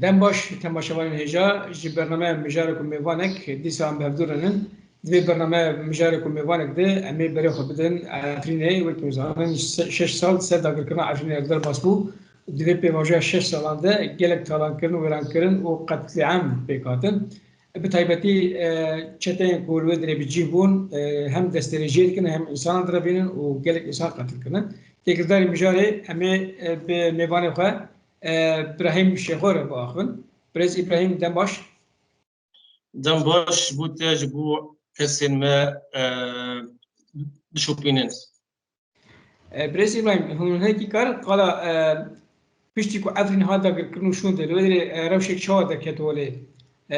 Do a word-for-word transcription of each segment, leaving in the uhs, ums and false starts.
Dem baş temaşevanên hêja, ji bernameya Mijarek û Mêvanek dîsa em bi hevdû re nin. Di vê bernameya Mijarek û Mêvanek de em ê berê xwe bidin Efrînê, wekî hûn zanin, şe-, şeş sal ser dagirkirina Efrînê derbas bû. Di vê pêvajoya şeş salan de gelek talankirin, wêrankirin û qetlîam pêk hatin. Bi taybetî, e, çeteyên ku li wê derê bi cih bûn, e, hem destdirêjiyê dikin, hem însanan direvînin û gelek însan qetil kirin. Têkildarî mijarê em ê, e, bi mêvanê xwe, e, Birahîm Şêxo re biaxivin. Birêz Îbrahîm, dem baş. Dem baş ji bo te, ji bo kesên me, e, bişopînin. E, Birêz Îbrahîm, hûn hinekî karin qala, e, piştî ku Efrîn hat dagirkirin û şûnde, li wê derê, e, rewşek çawa derket holê? E,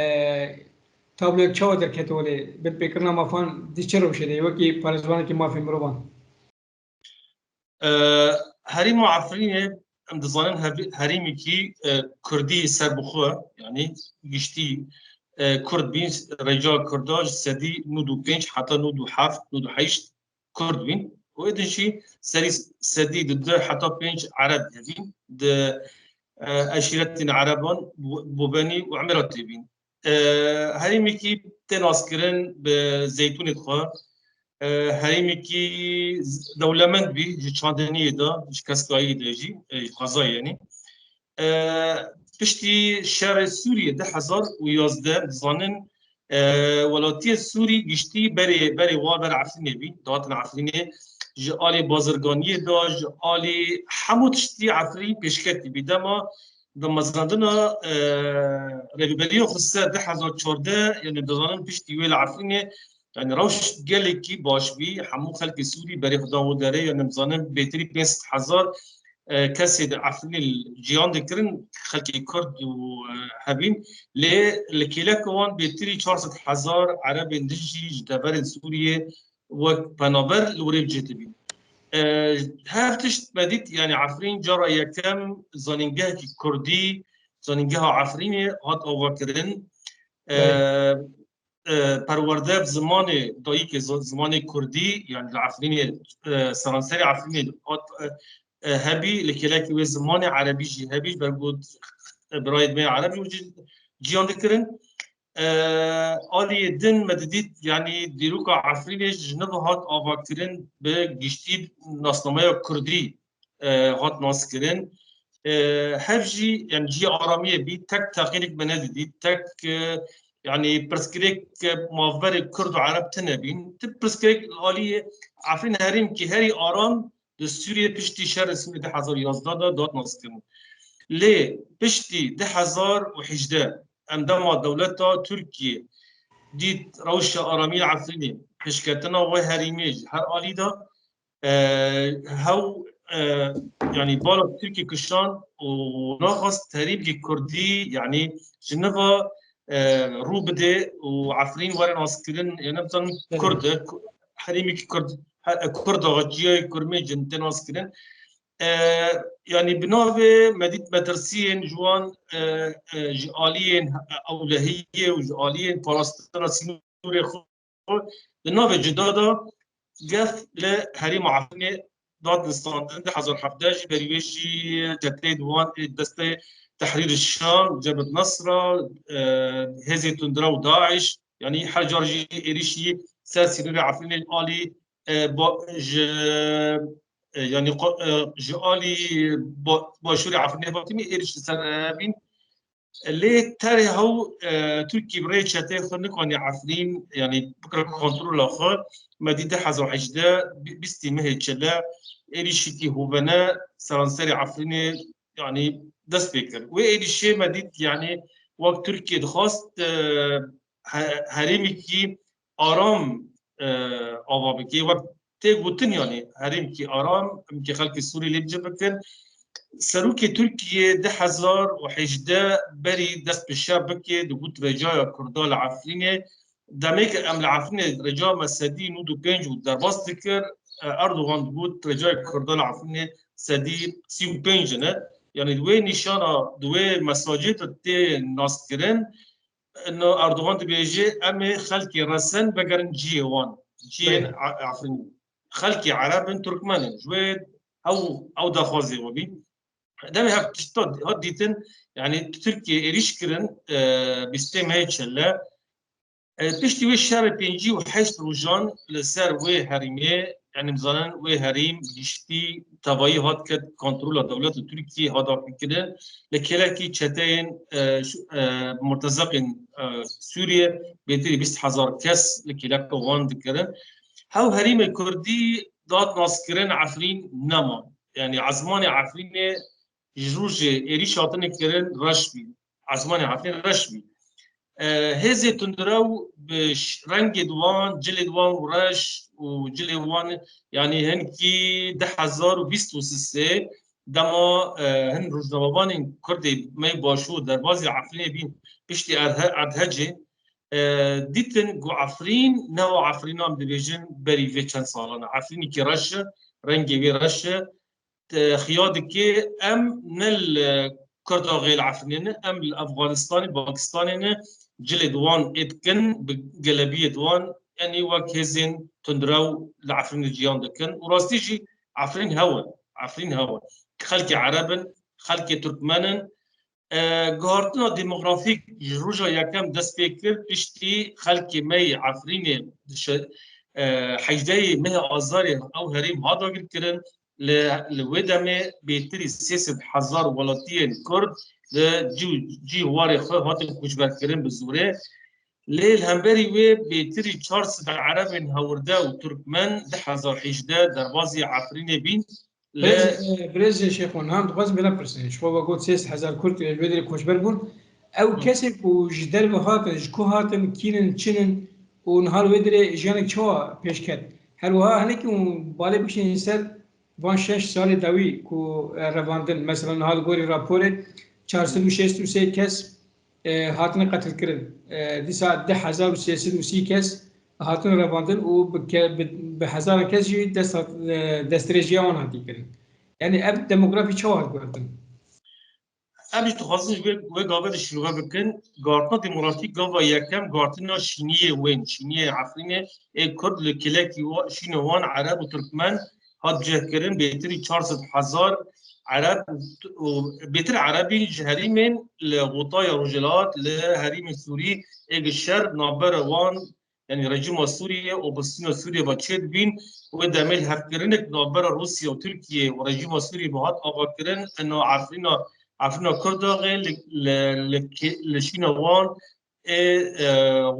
tabloyek çawa derket holê? Binpêkirina mafan di çi rewşê de ye, wekî parêzvanekî mafê mirovan? E, herêma Efrînê, em dizanin, hev-, herêmekî, e, kurdî serbixwe, yanî giştî, e, kurd bîn, rêca kurda ji sedî nod û pênc heta nod û heft, nod û heşt kurd bîn. Û êdî jî serî sedî di du heta pênc ereb hebîn, di, e, eşîretên ereban, Bo-, Bobenî û Emêratê bîn. E, herêmekî tê naskirin bi zeytûnê xwe. E, herêmekî z-, dewlemend bî ji çandiniyê de, ji keskayî de jî, e, ji xwezayê yanî. E, piştî şerê Sûriyê du hezar û yazdeh dizanin, e, welatiyên Sûrî giştî berê, berê wa ber Efrînê bî, dihatin Efrînê ji alî bazirganiyê de, ji alî hemû tiştî Efrîn pêşketî bî. Dema damezrandina, e, Rêveberiya Xweser du hezar çardeh, yanî dizanin piştî wê li Efrînê, yanî rewş gelekî baş bî, hemû xelkê Sûrî berê xwe dan wê derê, yanî dizanin bêtirî pênc sed hezar, e, kesê di Efrînê li ciyan dikirin, xelkê Kurd û, e, hebîn. Lê li kêleka wan bêtirî çar sed hezar Erebên din jî ji deverên Sûriyê wek penaber li wirê bi cih dibîn. E, her tişt me dît, yanî Efrîn cara yekem zanîngehekî Kurdî, zanîngeha Efrînê hat avakirin. E, e, perwerde bi zimanê dayikê, zi-, zimanê Kurdî, yanî li Efrînê, e, seranserê Efrînê hat, e, e, hebî, li kêlekê wê zimanê Erebî jî hebî, ji ber ku, e, birayê me Ereb jî ci-, ciyan dikirin. E, aliyê din me didît, yanî dîroka Efrînê ji nû ve hat avakirin bi giştî nasnameya Kurdî, e, hat naskirin. E, hev jî, yanî cihê aramiyê bî, tek texîrek me nedidît, tek, e, yanî pirsgirêk, e, navberê Kurd û Ereb tune bîn. Ti pirsgirêk li aliyê Efrîn herêmkî herî aram di Sûriyê piştî şerê Sûriyê du hezar yazdeh de dihat naskirin. Lê piştî du hezar û hejdeh em dema dewleta Tirkiyê dît rewşa aramiyê Efrînê, pêşketina wê herêmê ji her alî de, e, hew, e, yanî bala Tirkiyê kişand û naxwest herêmkî Kurdî, yanî ji nû ve, e, rû bide û Efrîn were naskirin, yanî bizanin Kurd e, Ku-, herêmekî Kurd, he-, Kurd e, ciyayê Kurmêncî tê naskirin. E, yanî bi navê me dît metirsiyên ji wan, e, e, ji aliyên ewlehiyê û ji aliyên parastina sînorê xwe di navê cuda de gef li herêma Efrînê dadinistandin. Du hezar hevdeh jî berî wê jî çeteyê di wan ê destê Tehrîr Şam, Cebhet Nesra, e, hêzê tundrew DAIŞ, yanî her car jî êrîşî ser sînorê Efrînê alî, e, ba-, ji, e, yanî qo-, e, ji alî ba-, başûrê Efrînê hatî êrîş li ser, e, bîn. Lê terê hew, e, Tirkî bi rê çeteyê xwe nikaniye Efrîn, yanî bikire kontrola xwe. Me dî du hezar hejdeh, bî-, bîstê mehê çile, êrîşekî hovene seranserê Efrînê, yanî dest pê kir. Wê êrîşê me dît, yanî wek Tirkiye dixwest, e, he-, herêmekî aram, e, ava bike. Wek tê gotin, yanî herêmkî aram, em kê xelkê Sûrî lê bi cih bikin. Serokê Tirkiyê du hezar û hejdeh berî dest bi şer bike, digot rêcaya Kurda li Efrînê. Demê ke em li Efrînê rêca me sedî nod û pênc û derbas dikir, e, Erdogan digot rêcaya Kurda li Efrînê sedî sî û pênc ne. Yanî di wê nîşana, di wê mesajê de tê naskirin, no Erdogan dibêje, em ê xelkê resen vegerin cihê wan, cihên Belê. E-, Efrînê. Xelkê Ereb in, Turkmen in. Ji wê ew, ew daxwazê we bî. Demê hev tişta hat dîtin, yani Tirkiye êrîş kirin, e, bîstê mehê çelle. E, piştî wê şerê pêncî û heşt rojan li ser wê herîmê, yani dizanin wê herîm giştî tevayî hat ket kontrola dewleta Tirkiye hat daxilkirin. Li kêlekî çeteyên, e, şu, e, murtezaqên, e, Sûriye bêtirî bîst hezar kes li kêleka wan dikirin. Hew herîmê Kurdî dat naskirin Efrîn nema. Yani ezmanê Efrînê ji rojê êrîş hatine kirin reş bî. Ezmanê Efrîn reş bî. E, hêzê tundrew bi ş-, rengê di wan, cilê di wan û reş û cilê wan, yani hinkî du hezar û bîst û sê dema, e, hin rojnamevanên Kurdê me başûr derbazî Efrînê bîn piştî Erdhe-, Erdhecê, e, dîtin ku Efrîn ne wa Efrîna em dibêjin berî vê çend salan e. Efrînekî reş e, rengê wê reş e, te xiya dike em ne li Kurdaxê li Efrînê ne, em li Efxanistanê, Pakistanê ne, cilê di wan ê dikin, bi gelebiyê di wan, yanî wek hêzên tundrew li Efrînê ciyan dikin. Û rastî jî Efrîn hew in, Efrîn hew in. Xelkê Ereb in, xelkê Turkmen in. E, guhartina demografîk ji roja yekem dest pê kir, piştî xelkê me yê Efrînê di şe-, e, hejdehê mehê Azarê ew herêm hat dagirkirin. Li, li wê demê bêtirî sê sed hezar welatiyên Kurd li cî û, cî û warê xwe hatin koçberkirin bi zorê. Lê li hemberî wê bêtirî çar sed erebên hewirde û Turkmen du hezar hejdeh derbazî Efrînê bîn. Birêz, e, birêz Şêxo, niha dixwazim vê pirsim. Ji xwe ve got sê sed hezar Kurd, e, ji wê derê koçber bûn. Ew kesên ku ji derve hatin, ji ku hatin, kî ne, çi ne û niha li wê derê jiyanek çawa pêş ket? Her wiha hinekî hûn balê bikişînin ser van şeş salê dawî ku, e, revandin, mesela niha li gorî raporê çar sed û şêst û sê kes, e, hatine qetilkirin. E, dîsa du hezar û sê sed û sî kes hatine revandin û bi ke-, bi, bi hezaran kes jî dest hat-, e, destdirêjiya wan hatî kirin. Yani ev demografî çawa hat guhertin? Em jî dixwazin ji wê, wê gavê de şîrove bikin. Guhartina demografîk gava yekem guhartina şîniyê wên, şîniyê Efrînê ê Kurd li kêlekî wa-, şîna wan Ereb û Turkmen hat cihkirin, bêtirî çar sed hezar Ereb û, û bêtir Erebî ji herîmên li Xotaya Rojhilat, li herîmên Sûrî ê gi şer navbera wan, yanî rejîma Sûriyê, opozîsyona Sûriyê ve çêdibîn, wê demê li hevkirinek navbera Rûsya û Tirkiye û rejîma Sûriyê ve hat avakirin, ina Efrîna, Efrîna Kurdaxê li, li, li, li şîna wan ê, e,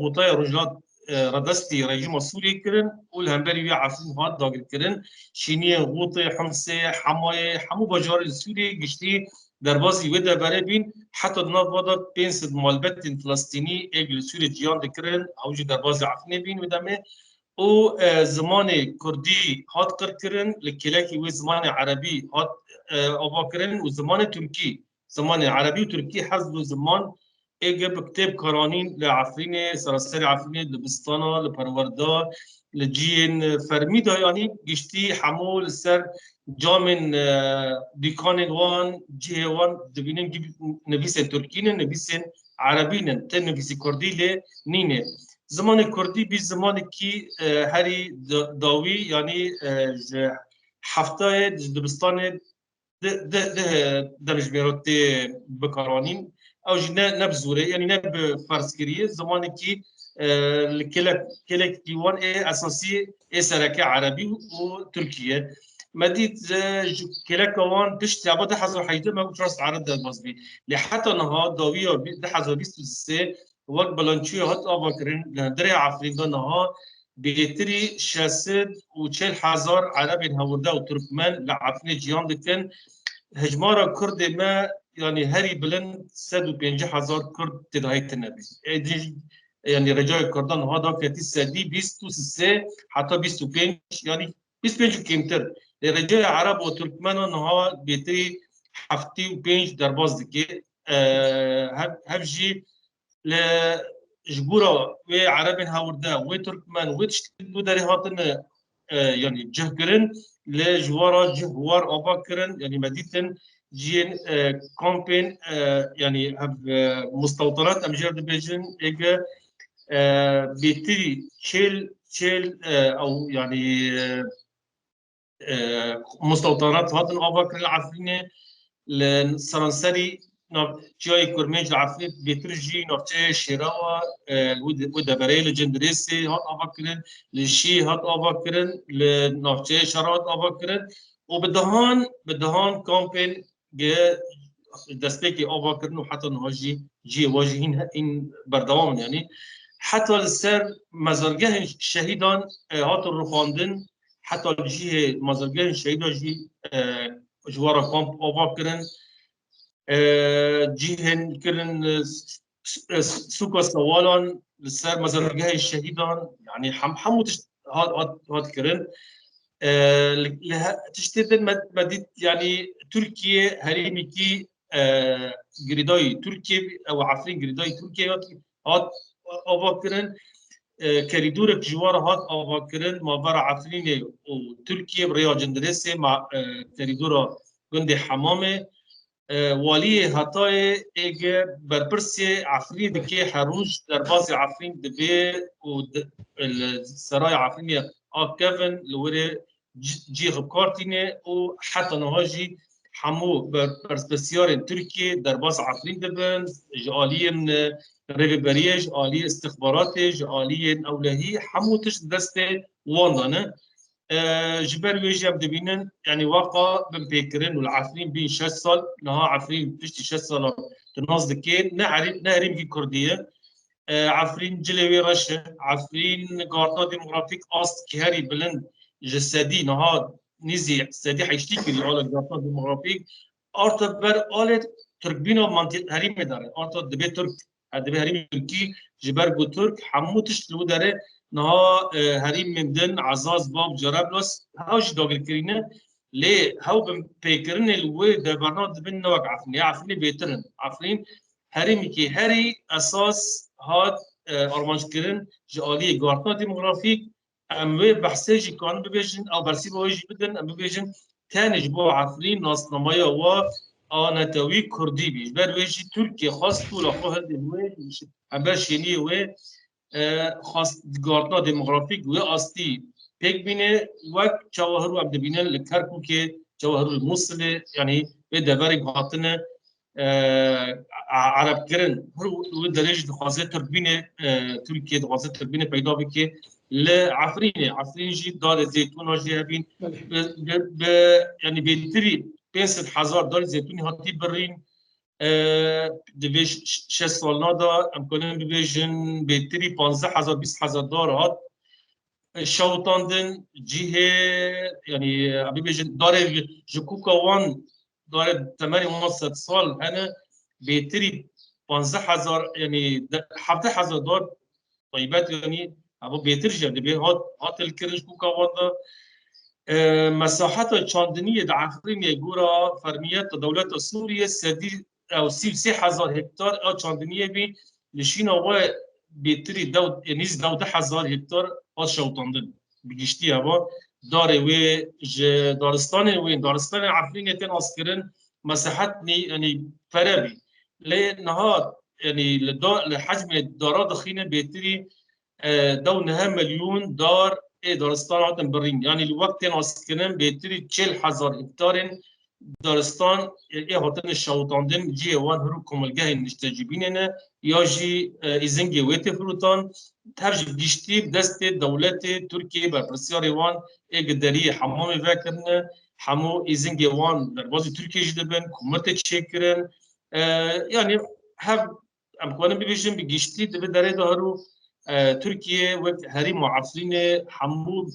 Xotaya Rojhilat, e, radestî rejîma Sûriyê kirin û li hemberî wê Efrîn hat dagirkirin. Şîniyên Xotê, Himsê, Hemayê, hemû bajarên Sûriyê giştî derbazî wê deverê bîn. Heta di nav va de pênc sed malbetên Filistînî ê li Sûriyê ciyan dikirin, ew jî derbazî Efrînê bîn wê demê. Û, e, zimanê Kurdî hat qirkirin, li kêlekî wê zimanê Erebî hat, e, avakirin û zimanê Tirkî. Zimanê Erebî û Tirkî heft du ziman ê gi bi kitêb karanîn li Efrînê, seraserê Efrînê, dibistana, li perwerda, li cihên fermî de, yanî giştî hemû li ser camên, e, dîkanên wan, cihê wan dibînin gî nivîsên Tirkî ne, nivîsên Erebî ne, ti nivîsî Kurdî lê nîne. Zimanê Kurdî bî zimanekî, e, herî da-, dawî, yanî, e, ji heftayê, ji dibistanê di, di, di demjimêra tê bikaranîn. Ew jî ne, ne bi zorê, yanî ne bi ferzkiriyê, zimanekî, e, li kêlek, kêlek dîwan ê esasî ê sereke Erebî û Tirkî ye. Me dît, e, ji kêleka wan pişt ya du hezar hejdeh me û çar sed Ereb derbas bî. Lê heta niha dawiya bî-, du hezar bîst û sê wek bilançoya hat avakirin, li hundirê Efrîn de niha bêtirî şeş sed û çil hezar Erebên hewirde û Tirkmen li Efrînê ciyan dikin. Hejmara Kurdê me, yanî herî bilind sed û pêncî hezar Kurd tê de hêk tune bî. Êdî, yanî recayê Kurdan niha daketî sedî bîst û sê heta bîst û pênc, yanî bîst û pênc û kêmtir. Lê recayê Ereb û Tirkmena niha bêtirî heftê û pênc derbas dike. E, hev, hev jî li, ji gora wê Erebên hewirde, wê Tirkmen, wê tiştê ku derê hatine, e, yanî cih kirin, li ji wara cih war ava kirin, yanî me dîtin cihên, e, kampên, e, yanî ev, e, mustewtenat em jê re dibêjin, ê gi, e, bêtirî çêl, çêl, e, ew, yanî, e, e, mustewtanat hatin avakirin li Efrînê. li seranserî nav-, çiyayê Kurmênc li Efrîn bêtir jî navçeyê Şêrawa, e, wê de-, wê deverê li Cindirêsê hat avakirin, li Şî hat avakirin, li navçeyê Şera hat avakirin û bi dehan, bi dehan kampên ge destpêkê avakirin û heta niha jî cihê wa jî hîn he-, hîn berdewam in. Yanî heta li ser mezargehên şehîdan, e, hatin rûxandin, heta li cihê mezargehên şehîdan jî, e, ji we re kamp ava kirin. E, cihên kirin, e, s-, s-, sûka Sewalan li ser mezargehên şehîdan, yanî hem-, hemû tişt hat, hat, hat kirin. E, li, li he-, tiştê din me, me dît, yanî Tirkiye herêmekî, e, girêdayî Tirkiye, ew Efrîn girêdayî Tirkiye hat, hat ava kirin. E, kerîdorek ji wan re hat ava kirin, mavera Efrînê û Tirkiye, bi rêya Cindirêsê, ma, e, kerîdora gundê Hemamê. E, waliyê Hetayê êge berpirsê Efrînê dike, her roj derbazê Efrîn dibe û di-, li seraya Efrînê akevin, li wirê ci-, cî xwe bi kar tîne û heta niha jî hemû ber-, berpirsiyarên Tirkiyê derbas Efrîn dibin, ji aliyên, e, rêveberiyê, ji aliyê istixbaratê, ji aliyên ewlehî, hemû tişt destê wan de ne. E, ji ber wê jî em dibînin, yanî weqa binpêkirin û li Efrîn bîn şeş sal, niha Efrîn piştî şeş salan tu nas dikê, ne herî-, ne herêmekî Kurdî ye. E, Efrîn cilê wê reş e. Efrîn gartna demografîk astekî herî bilind ji sedî niha nîzî sedî heştî kirî ala gartna demografîk. Arta ber alê Tirkbîna mantîq herîmê de re. Arta dibe Tirk, e, dibe herîmê Tirkî ji ber ku Tirk hemû tişt li wî derê niha, e, herîmên din, Ezaz, Bab, Cerablos, hew jî dagirkirî ne. Lê hew binpêkirinê li wê deverna dibin ne wek Efrînê. Efrînê bêtir in. Efrîn herêmekî herî esas hat, e, armanckirin ji aliyê gartina demografîk. Em wê behsê jî karin bibêjin, ew bersîva wê jî bidin, em bibêjin tenê ji bo Efrîn nasnameya wa a netewî kurdî bî. Ji ber wê jî Tirkiye xwest tola xwe hilde wê hember şêniyê wê, e, xwest gartina demografîk wê astî pêk bîne, wek çawa hiro em dibînin li Kerkûkê, çawa hiro li Mûsilê, yanî vê deverê hatine, e, a-, Ereb kirin. Hiro wê derê jî dixwaze Tirkbînê, e, Tirkiye dixwaze Tirkbînê peyda bike li Efrînê. Efrîn jî darê zeytûna jî hebîn. Belê. Bi, bi, bi, yanî bêtirî pênc sed hezar darê zeytûnî hatî birîn. E, di vê ş-, ş-, şeş salna de em karin bibêjin bêtirî panzdeh hezar, bîst hezar dar hat, e, şewitandin, cihê, yanî, e, em bibêjin darê ji kûka wan, darê temenê wan sed sal hene, bêtirî panzdeh hezar, yanî de-, hevdeh hezar dar taybet, yanî, ev bêtir jî dibê hat, hat hilkirin ji kûka wan de. E, mesaheta çandiniyê di Efrînê gora fermiyeta dewleta Sûriyê sedî, ew sî û sê hezar hektar a çandiniyê bî, li şîna we bêtirî dew, nîz dew deh hezar hektar hat şewitandin. Bi giştî eva darê wê ji daristanên wê, daristanên Efrînê tên askirin, mesahet nî, yanî pere bî. Lê niha, yanî li da-, li hecmê dara dixîne bêtirî, e, dew neh milyon dar ê daristan hatin birîn. Yanî li wek tên askirin bêtirî çil hezar hektarên daristan, e, ê hatine şewitandin, cihê wan hiro komilgehên niştecîbînê ne, ya jî, e, îzingê wê tê firotan. Tev ji giştî bi destê dewletê Tirkiyê berpirsiyarê wan ê gi deriyê hemamê vekirine, hemû îzingê wan derbazî Tirkiyê jî dibin, komirtê çêkirin. E, yanî hev em karin bibêjin bi giştî di vê derê de hiro, e, Tirkiye wek herêma Efrînê hemû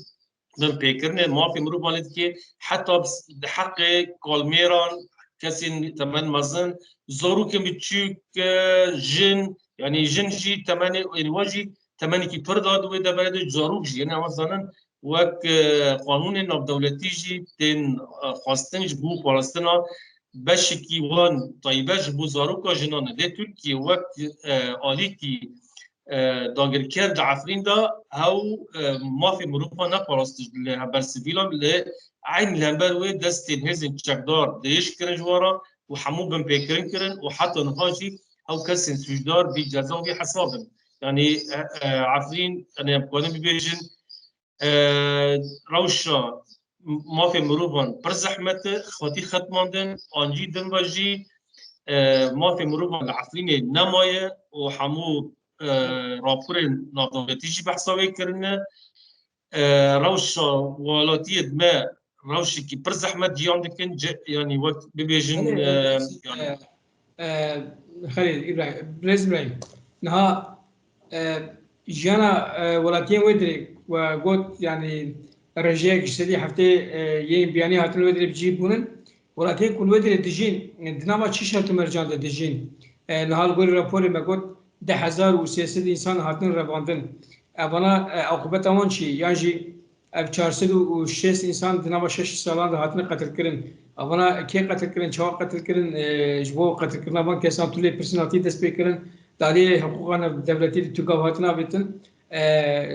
binpêkirinê mafê mirovan lê dike, heta bi s-, di heqê kalmêran, kesên temen mezin, zarokên biçûk, e, jin, yanî jin jî temenê, yanî wan jî temenekî pir da di wê deverê de, zarok jî, yanî ew zanin wek, e, qanûnên navdewletî jî tên, e, xwestin ji bo parastina beşekî wan taybet ji bo zaroka jinan e. Lê Tirkiye wek, e, alîkî, e, dagirker di Efrîn de hew, e, mafê mirovan neparastî li hember sivîlan, li eyn li hember wê destên hêzên çekdar dirêj kirin ji wan re û hemû binpêkirin kirin û heta niha jî ew kesên sûcdar bî ceza û bî hesab in. Yanî, e, e, Efrîn, yanî em karin bibêjin, e, rewşa mafê mirovan pir zehmet e, xwetî xetmandin, an jî din ve jî, e, mafê mirovan li Efrînê nemaye û hemû, e, raporên navdewletî jî behsa wê kirine. E, rewşa welatiyê me rewşekî pir zehmet ciyan dikin, ce-, yanî wek bibêjin, Belê, e, yanî e, e, Xelîl, Îbrahîm, Birêz Îbrahîm, niha, e, jiyana, e, welatiyên wê dirê we got, yanî rêjeyek ji sedî heftê, e, yên biyanî hatin wê dirê bi cî bûnin. Welatiyên ku li wê dirê dijîn, e, di nava çi şert û mercan de dijîn? E, niha li gorî raporê me got, deh hezar û sê sed însan hatin revandin. Evana, e, aqûbeta wan çi? Yan jî ev çar sed û şêst însan di nava şeş salan de hatine qetilkirin. Evana kê qetilkirin, çawa qetilkirin, e, ji bo qetilkirina van kesan tu lê pirsîn hatî destpêkirin? Di aliyê hiqûqa navdewletî de tu gav hatin avêtin? E,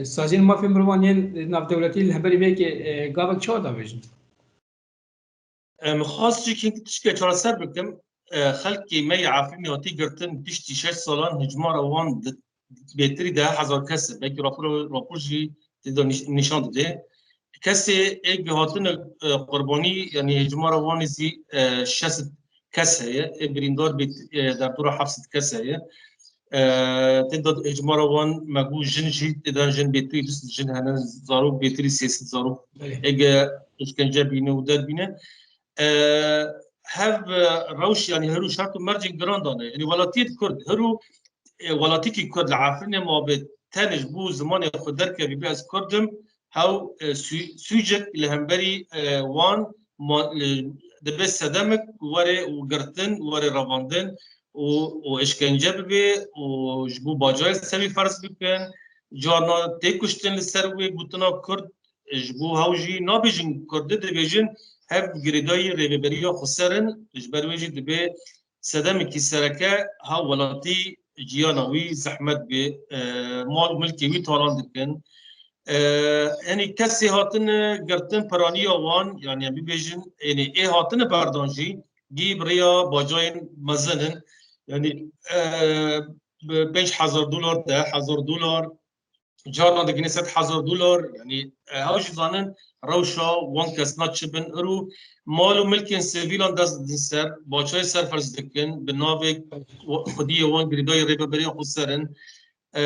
saziyên mafê mirovan yên navdewletî li hemberî vê yekê, e, gavek çawa davêjin? Em xwest jî kî tiştê çareser bikim. E, xelkê me yê Efrînê hatî girtin, piştî şeş salan hicmara wan di-, bêtirî deh hezar kes e. Belkî rapor, rapor jî tê de nîş-, nîşan dide. Kesê ê ku hatine, e, qurbanî, yanî hicmara wan zî, e, şeş sed kes heye. Ê birîndar bêt-, e, derdora heft sed kes heye. E, tê de hicmara wan me got jin jî tê de jin bêtirî du sed jin hene, zarok bêtirî sê sed zarok. Belê. Ê ku îşkence bîne û derbîne. E, hev, e, rewş, yanî her û şert û mercên giran dane. Yanî welatiyê Kurd, her û, e, welatiyekî Kurd li Efrînê mabe tenê ji bo zimanê xwe derkevî bê ez Kurd im, hew, e, sü-, sûcek li hemberî, e, wan ma-, e, dibe sedemek were û girtin, were revandin û, û işkence bibe û ji bo bacayê ser wî ferz bikin. Carna tê kuştin li ser wê gotina Kurd, ji bo hew jî nabêjin Kurdî, dibêjin hev girêdayî rêveberiya xweser in, ji ber wê jî dibe sedemekî sereke ha welatî jiyana wî zehmet bê, e, mal û milkê wî talan dikin. E, yanî kesê hatine girtin piraniya wan, yanî em bibêjin, yanî ê hatine berdan jî gî bi rêya bacayên mezin in. Yanî, e, bi pênc hezar dolar, deh hezar dolar, carna digihîne sed hezar dolar, yanî, e, ew jî zanin rewşa wan kesna çi bin. Îro mal û milkên sivîlan dest didin ser, bacayê ser ferz dikin, bi navê xwediyê wan girêdayî rêveberiya xweser in. E,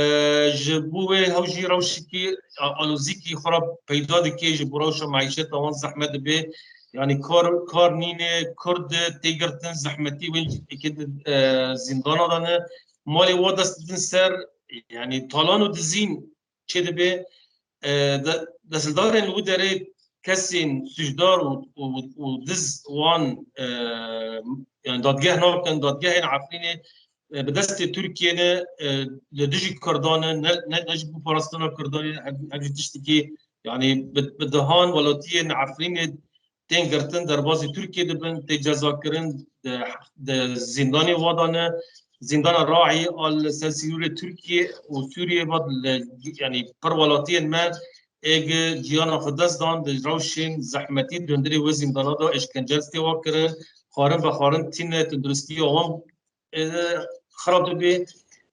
ji bo wê hew jî rewşekî a-, alozîkî xwe re peyda dike, ji bo rewşa meîşeta wan zehmet dibe. Yanî kar, kar nîne, Kurd tê girtin, zehmetî wê êkê di, e, zîndana de ne. Malê wa dest didin ser, yanî talan û dizîn çêdibe. E, de-, desthilatdarên li wî derê kesên sûcdar û, û, û diz wan, e, yanî dadgeh nakin, dadgehên Efrînê, e, bi destê Tirkiyê ne, e, li dijî Kurdan e, ne, ne, ne ji bo parastina Kurdan e, ev, ev jî tiştekî, yanî bi, bi dehan welatiyên Efrînê tên girtin, derbazî Tirkiyê dibin, tê cezakirin, di, di zîndanê wa de ne. Zîndana Raî a li ser sînorê Tirkiyê û Sûriyê ve li, yanî pir welatiyên me ê gi jiyana xwe dest dan, di rewşên zehmetî di hundirê wê zîndana de îşkence tê wa kirin, xwarin vexwarin tîne, tunduristiya wan e, xirab dibe.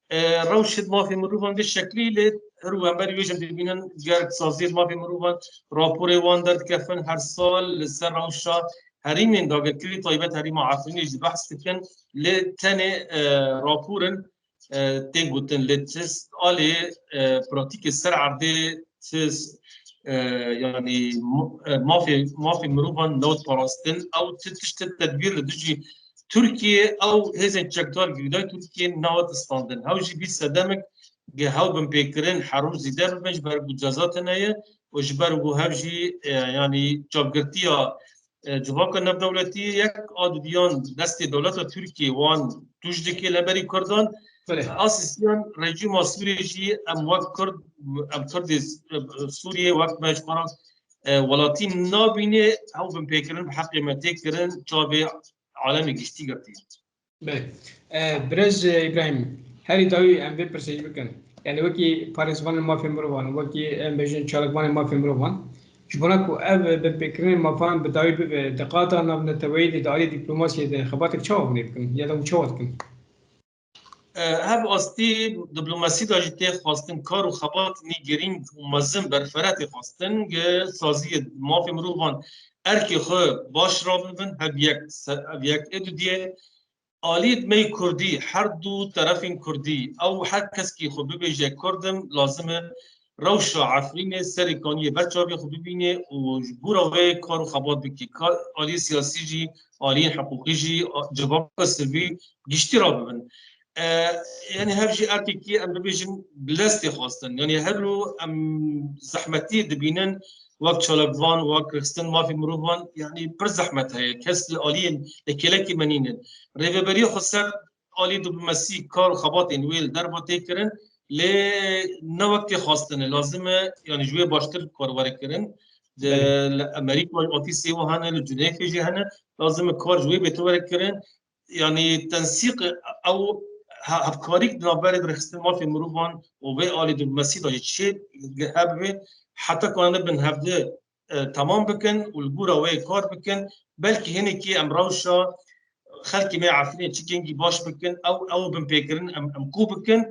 E, rewşê mafê mirovan vê şeklî lê her û hember wê jî dibînin, gerek saziyê mafê mirovan raporê wan derdikevin, her sal li ser rewşa herêmên dagirkerî taybet herêma Efrînê jî behs dikin, lê tenê, e, rapor in, e, tên gotin, lê ti alê, e, pratîkê ser erdê ti, e, yanî mu-, e, mafê, mafê mirovan newt parastin, ew ti tiştê tedbîr li dijî Tirkiyê, ew hêzên çekdar girêdayî Tirkiyê newt standin. Hew jî bî sedemek ge hew binpêkirin herû zêde bibin, ji ber ku ceza tune ye û ji ber ku hev jî, e, yanî çavgirtiya, e, civaka navdewletî yek a didiyan destê dewleta Tirkiyê wan tûj dike li hemberî Kurdan. Belê. Asîsiyan rejîma Sûriyê jî em wek Kurd, em Kurdê, e, Sûriyê wek me ji xwe re, e, welatî nabîne, ew binpêkirin bi heqê me tê kirin, çavê alemê giştî girtî. Belê. E, Birêz, e, Îbrahîm, herî dawî em vê pirsê jî bikin. Yanî wekî parêzvanên mafên mirovan, wekî em bêjin çalakvanên mafên mirovan, ji bona ku ev binpêkirinên mafan bi dawî bibe, di qada navneteweyî de, di alî dîplomasiyê de xebatek çawa hûn ê bikin? Ya da hûn çawa dikin? E, hev astî diplomasî de jî tê xwestin kar û xebat nî girîng û mezin berfere tê xwestin, gi saziyê mafê mirovan erkê xwe baş rabibin, hev yek se-, hev yek ê dudiyê alî me kurdî, her du terefên kurdî, ew her keskî xwe bibêje kurd im, lazim e rewşa Efrînê serê kaniyê ber çavê xwe bibîne û ji gora wê kar û xebat bike. Ka-, aliyê siyasî jî, aliyên hiqûqî jî, a, civaka sivî giştî rabibin. E, yanî hev jî erkekî em bibêjin bi lestê xwestin. Yanî her û em zehmetî dibînin wek çalakvan, wek rêxistin mafê mirovan, yanî pir zehmet heye. Kes li aliyên li kêlekê me nînin. Rêveberiya xweser alî diplomasî kar û xebatên wê li derva tê kirin, lê ne wek tê xwestin e. Lazim e, yanî ji wê baştir kar were kirin. Di, Belê. Li Amerîka ofîsê we hene, li Cuneyfê jî hene. Lazim e kar ji wê bête were kirin. Yanî tensîq ew he-, hevkarîk di navberê rêxistin mafê mirovan û vê alî diplomasî de jî çê hebe, heta ku em bin hevdi e, temam bikin û li gora wê kar bikin. Belkî hinekî em rewşa xelkê me Efrînê çi kengî baş bikin, ew, ew binpêkirin, em, em kû bikin.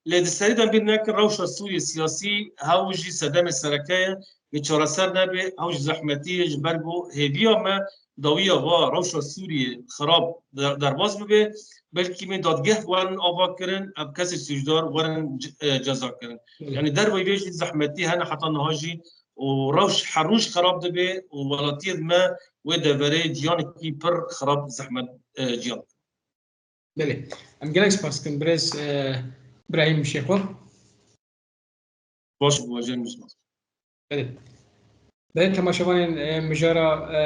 Lê di serî de em bîr nekin, rewşa Sûriyê siyasî hew jî sedemê sereke ye. Wê çareser nebe, hew jî zehmetî ye, ji ber ku hêviya me dawiya va rewşa Sûriyê xirab de-, derbas bibe. Belkî me dadgeh werin ava kirin, ev kesê sûcdar werin c-, e, ceza kirin. Belê. Yanî derveyî vê jî zehmetî hene heta niha jî û rewş her roj xerab dibe û welatiyê me wê deverê ciyanekî pir xerab zehmet, e, ciyan. Belê. Em gelek spas dikin birêz, e, Birahîm Şêxo. Baş bû, baş bû. Belê. Belê temaşevanên, e, mijara, e,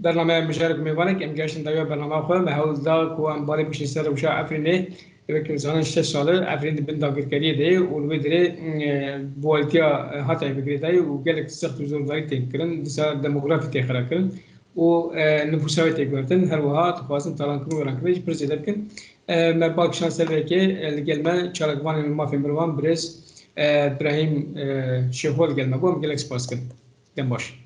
bernameya Mijarek û Mêvanek, em gehiştin dawiya bernama xwe. Me hewl da ku em balê bişin ser rewşa Efrînê. Wek em zanin şeş sal e Efrîn di bin dagirkeriyê de ye û li wê dirê, e, bi welatiya, e, hate vekirdayî û gelek sext û zordarî tên kirin. Dîsa demografî tê xira kirin û, e, nifûsa wê tê guhertin. Her wiha dixwazin talankirin û werankirin jî pir zêde bikin. E, me bak şan ser vê yekê, e, li gel me çalakvanên mafên mirovan birêz, e, Birahîm, e, Şêxo li gel me bû. Em gelek spas dikin. Dem baş.